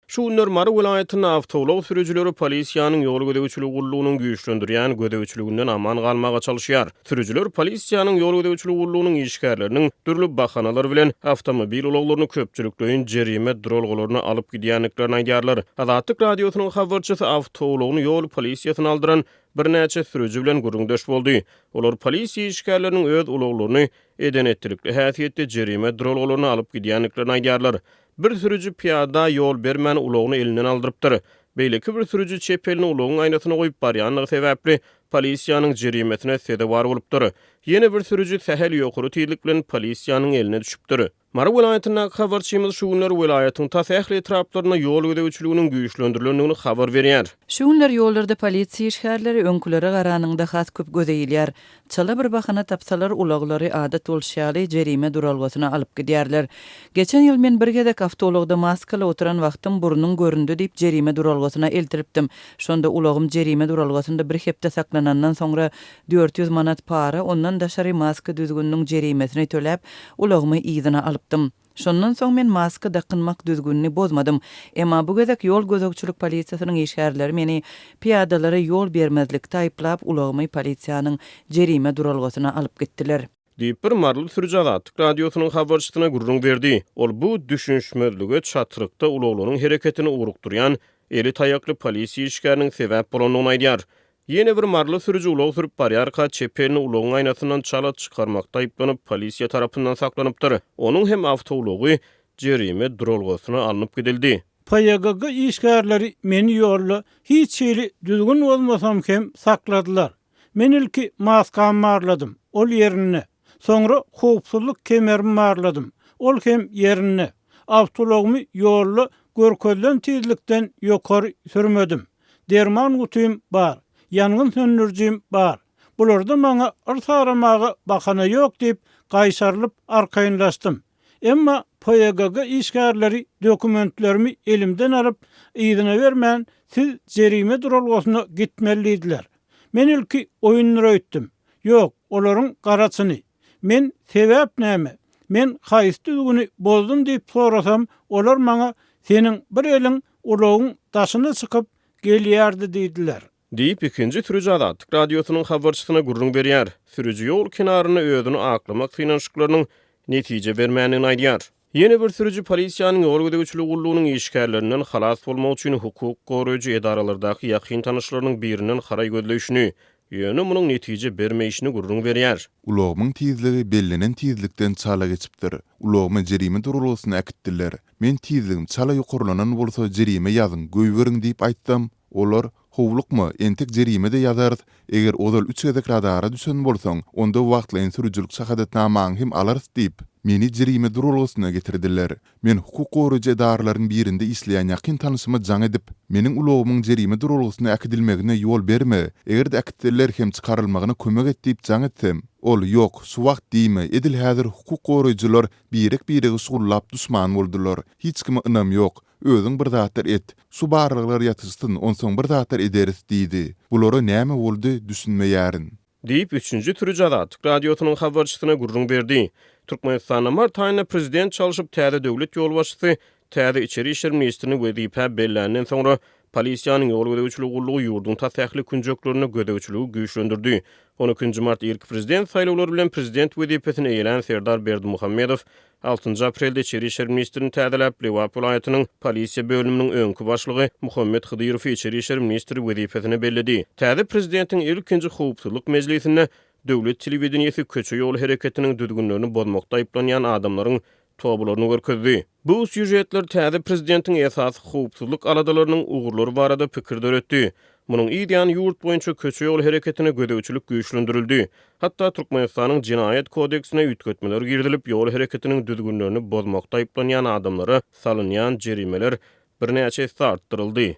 Şu günler Mary welaýatynda awtoulag sürüjileri polisiýanyň ýol gözegçiligi gullugynyň güýçlendirýän gözegçiliginden aman galmaga çalyşýar. Sürüjiler polisiýanyň ýol gözegçiligi gullugynyň işgärleriniň dürli bahanalar bilen awtomobil ulaglaryny köpçülikleýin jerime duralgalaryna alyp gidýändiklerini aýdýarlar. Azatlyk Radiosynyň habarçysy awtoulagyny ýol polisiýasyna aldyran birnäçe sürüji bilen gürrüňdeş boldy. Olar polisiýa işgärleriniň öz ulaglaryny eden-etdilikli häsiýetde jerime duralgalaryna alyp gidýändiklerini aýdýarlar. Bir sürüji pyýada ýol bermän ulagyny elinden aldyrypdyr. Beýleki bir sürüji çep elini ulagyň aýnasyna goýup barýandygy sebäpli polisiýanyň jerimesine sezewar bolupdyr. Ýene bir sürüji sähel ýokary tizlik bilen polisiýanyň eline düşüpdir. Mary welaýatyndaky habarçymyz şu günler welaýatyň tas ähli etraplarynda ýol gözegçiliginiň güýçlendirilendigini habar berýär. Şu günler ýollarda polisiýa işgärleri öňkülere garanyňda has köp göze ilýär. Çala bir bahana tapsalar, ulaglary, adat bolşy ýaly, jerime duralgasyna alyp gidýärler. Geçen ýyl men bir gezek awtoulagda maskaly oturan wagtym burnuň göründi diýip jerime duralgasyna eltilipdim. Şonda ulagym jerime duralgasynda bir hepde saklanandan soňra 400 manat para, ondan daşary maska düzgüniniň jerimesini töläp, ulagymy yzyna alypdym. Şondan soň men maska dakynmak düzgünini bozmadym. Emma bu gezek ýol gözegçilik polisiýasynyň işgärleri meni pyýadalara ýol bermezlikde aýyplap, ulagymy polisiýanyň jerime duralgasyna alyp gitdiler. Diýip, bir maryly sürüji Azatlyk Radiosynyň habarçysyna gürrüň berdi. Ol bu düşünişmezlige çatrykda ulaglaryň hereketini ugrukdyrýan eli taýakly polisiýa işgäriniň sebäp bolandygyny aýdýar. Ýene bir maryly sürüji ulag sürüp barýarka, çep elini ulagyň aýnasyndan çala çykarmakda aýyplanyp, polisiýa tarapyndan saklanypdyr. Onuň hem awtoulagy jerime duralgasyna alnyp gidildi. PYGG işgärleri meni ýolda hiç hili düzgün bozmasam hem sakladylar. Men ilki maskamy barladym, ol ýerinde. Soňra howpsuzlyk kemerimi barladym, ol hem ýerinde. Awtoulagymy ýolda görkezilen tizlikden ýokary sürmedim. Derman gutym bar, ýangyn söndürijim bar. Bularda maňa yrs aramaga bahana ýok diýip, gaýşarylyp arkaýynlaşdym. Emma PYGG işgärleri dokumentlerimi elimden alyp, yzyna bermän, siz jerime duralgasyna gitmeli diýdiler. Men ilki oýundyr öýtdüm. Ýok, olaryň gara çyny. Men sebäp näme? Men haýsy düzgüni bozdum diýip sorasam, olar maňa seniň bir eliň ulagyň daşyna çykyp gelýärdi diýdiler. Diýip, ikinji sürüji Azatlyk Radiosynyň habarçysyna gürrüň berýär. Sürüji ýol kenarynda özüni aklamak synanyşyklarynyň netije bermändigini aýdýar. Ýene bir sürüji polisiýanyň ýol gözegçiligi gullugynyň işgärlerinden halas bolmak üçin hukuk goraýjy edaralardaky ýakyn tanyşlarynyň birinden haraý gözleýşini, ýöne munuň netije bermeýşini gürrüň berýär. Ulagymyň tizligi bellenen tizlikden çala geçipdir. Ulagymy jerime duralgasyna äkitdiler. Men tizligim çala ýokarlanan bolsa jerime ýazyň, goýberiň diýip aýtsam, olar, Howlukma, entek jerime-de ýazarys, eger ozal üç gezek radara düşen bolsaň, onda wagtlaýyn sürüjilik şahadatnamaňy hem alarys diýip, meni jerime duralgasyna getirdiler. Men hukuk goraýjy edaralaryň birinde işleýän ýakyn tanyşyma jaň edip, meniň ulagymyň jerime duralgasyna äkidilmegine ýol berme, eger-de äkitseler hem çykarylmagyna kömek et diýip jaň etsem, ol, Ýok, şu wagt diýme, edil häzir hukuk goraýjylar Birek-biregi şugullap duşman boldular. Hiç kime ynam ýok. Özüň bir zatlar et. Şu barlaglar ýatyşsyn, onsoň bir zatlar ederis diýdi. Bulara näme boldy, düşünmeýärin. Diýip, üçünji sürüji Azatlyk Radiosynyň habarçysyna gürrüň berdi. Türkmenistanda mart aýynda prezident çalşyp, täze döwlet ýolbaşçysy täze içeri işler ministrini wezipä belländen soňra, Polisiýanyň ýol gözegçiligi gullugy ýurduň tas ähli künjeklerinde gözegçiligi güýçlendirdi. On ikinji mart irki prezident saýlawlary bilen prezident wezipesini eýelän Serdar Berdimuhamedow altynjy aprelde içeri işler ministrini täzeläp, Lebap welaýatynyň polisiýa bölüminiň öňki başlygy Muhammet Hydyrowy içeri işler ministri wezipesine belledi. Täze prezidentiň ilkinji howpsuzlyk mejlisinde döwlet telewideniýesi köçe-ýol hereketiniň düzgünlerini bozmakda aýyplanýan adamlaryň tobalaryny görkezdi. Bu sýužetler täze prezidentiň esasy howpsuzlyk aladalarynyň ugurlary barada pikir döretdi. Munuň yz ýany ýurt boýunça köçe-ýol hereketine gözegçilik güýçlendirildi. Hatda Türkmenistanyň Jenaýat kodeksine üýtgetmeler girizilip, ýol hereketiniň düzgünlerini bozmakda aýyplanýan adamlara salynýan jerimeler birnäçe esse artdyryldy.